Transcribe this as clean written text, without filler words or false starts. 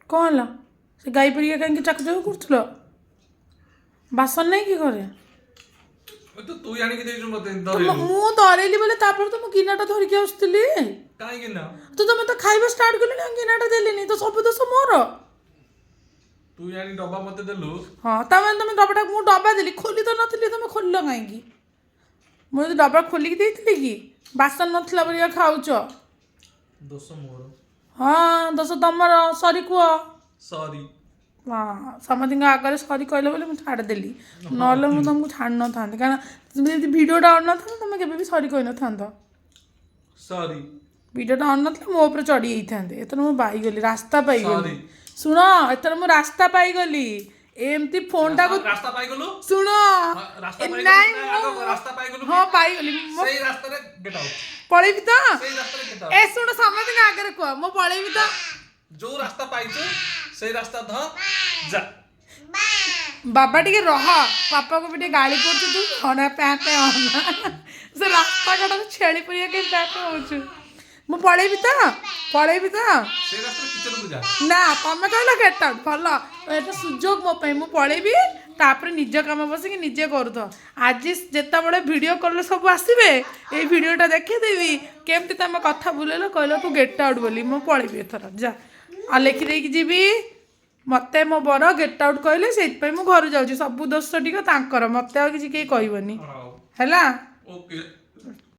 କ'ଣ ହେଲା? ସେ ଗାଈ ପରିକା କାହିଁକି ଚାକୁଚାକୁ କରୁଥିଲ? ବାସନ ନାହିଁ କି ଘରେ? ତ ତୁ ଆଣିକି ଦେଇଛୁ ମତେ। ତ ମୁଁ ଧରେଇଲି ବୋଲେ, ତାପରେ ତ ମୁଁ ଗିନାଟା ଧରିକି ଆସୁଥିଲି। କାହିଁକି ନା? ତ ତମେ ତ ଖାଇବା ଷ୍ଟାର୍ଟ କଲଣି ଆଉ ଗିନାଟା ଦେଲିନି, ତ ସବୁ ଦୋଷ ମୋର। ତୁ ଆଣି ଡବା ମତେ ଦେଲୁ। ହଁ, ତାମାନେ ତମେ ଡବାଟା, ମୁଁ ଡବା ଦେଲି, ଖୋଲି ତ ନଥିଲି, ତମେ ଖୋଲିଲ କାହିଁକି? ମୁଁ ଯଦି ଡବା ଖୋଲିକି ଦେଇଥିଲି କି? ବାସନ ନଥିଲା ପରିକା ଖାଉଛ। ଦୋଷ ମୋର। ହଁ, ଦୋଷ ତମର। ସରି କୁହ। ସରି। ହଁ, ସମସ୍ତଙ୍କ ଆଗରେ ସରି କହିଲ ବୋଲି ମୁଁ ଛାଡ଼ିଦେଲି, ନହେଲେ ମୁଁ ତମକୁ ଛାଡ଼ି ନଥାନ୍ତି। କାରଣ ତୁମେ ଯଦି ଭିଡ଼ିଓଟା ଅନ୍ ନଥାନ୍ତା, ତମେ କେବେ ବି ସରି କହିନଥାନ୍ତ। ସରି। ଭିଡ଼ିଓଟା ଅନ୍ ନଥିଲେ ମୋ ଉପରେ ଚଢ଼ି ଯାଇଥାନ୍ତେ। ଏଥର ମୁଁ ପାଇଗଲି, ରାସ୍ତା ପାଇଗଲି। Sorry. ଶୁଣ, ଏଥର ମୁଁ ରାସ୍ତା ପାଇଗଲି। ଏମିତି ଫୋନଟାକୁ ରାସ୍ତା ପାଇଗଲୁ? ଶୁଣ। ରାସ୍ତା ଏ ପାଇଗଲୁ? ନାଇଁ। ନା, ଆଗ ରାସ୍ତା ପାଇଗଲୁ? ହଁ, ପାଇଗଲି ମୁଁ। ସେଇ ରାସ୍ତାରେ ଗେଟ୍ ଆଉଟ୍। ପଳେଇବି ତ? ସେଇ ରାସ୍ତାରେ ଗେଟ୍ ଏ ଆଉଟ୍। ଶୁଣ, ସମସ୍ତଙ୍କ ଆଗରେ କୁହ, ମୁଁ ପଳେଇବି ତ? ଯୋଉ ରାସ୍ତା ପାଇଛୁ, ସେଇ ରାସ୍ତା ଧ ଯା। ବାବା, ଟିକେ ରହ, ବାପାକୁ ବି ଟିକେ ଗାଳି କରୁଛୁ ତୁ। ହଣା ପ୍ୟାଁ ପ୍ୟାଁ ହଣା, ସେ ରାସ୍ତା କଡ଼ରେ ଛେଳି ପରିକା କେମିତି ପ୍ୟାଁ ପ୍ୟାଁ ହଉଛୁ? ମୁଁ ପଳେଇବି ତ? ପଳେଇବି ତ? ସେଇ ରାସ୍ତାରେ କିଚେନକୁ ଯା। ନା, ତମେ କହିଲ ଗେଟ୍ ଆଉଟ୍, ଭଲ, ଏଇଟା ସୁଯୋଗ ମୋ ପାଇଁ। ମୁଁ ପଳେଇବି, ତାପରେ ନିଜ କାମ ବସିକି ନିଜେ କରୁଥ। ଆଜି ଯେତେବେଳେ ଭିଡ଼ିଓ କଲେ ସବୁ ଆସିବେ, ଏଇ ଭିଡ଼ିଓଟା ଦେଖେଇଦେବି, କେମିତି ତମେ କଥା ବୁଲେଇଲ, କହିଲ ତୁ ଗେଟ୍ ଆଉଟ୍ ବୋଲି। ମୁଁ ପଳେଇବି ଏଥର, ଯା। ଆଉ ଲେଖିଦେଇକି ଯିବି, ମୋତେ ମୋ ବର ଗେଟ୍ ଆଉଟ୍ କହିଲେ, ସେଇଥିପାଇଁ ମୁଁ ଘରୁ ଯାଉଛି। ସବୁ ଦୋଷ ଟିକେ ତାଙ୍କର, ମୋତେ ଆଉ କିଛି କେହି କହିବନି। ହଉ। ହେଲା? ଓକେ।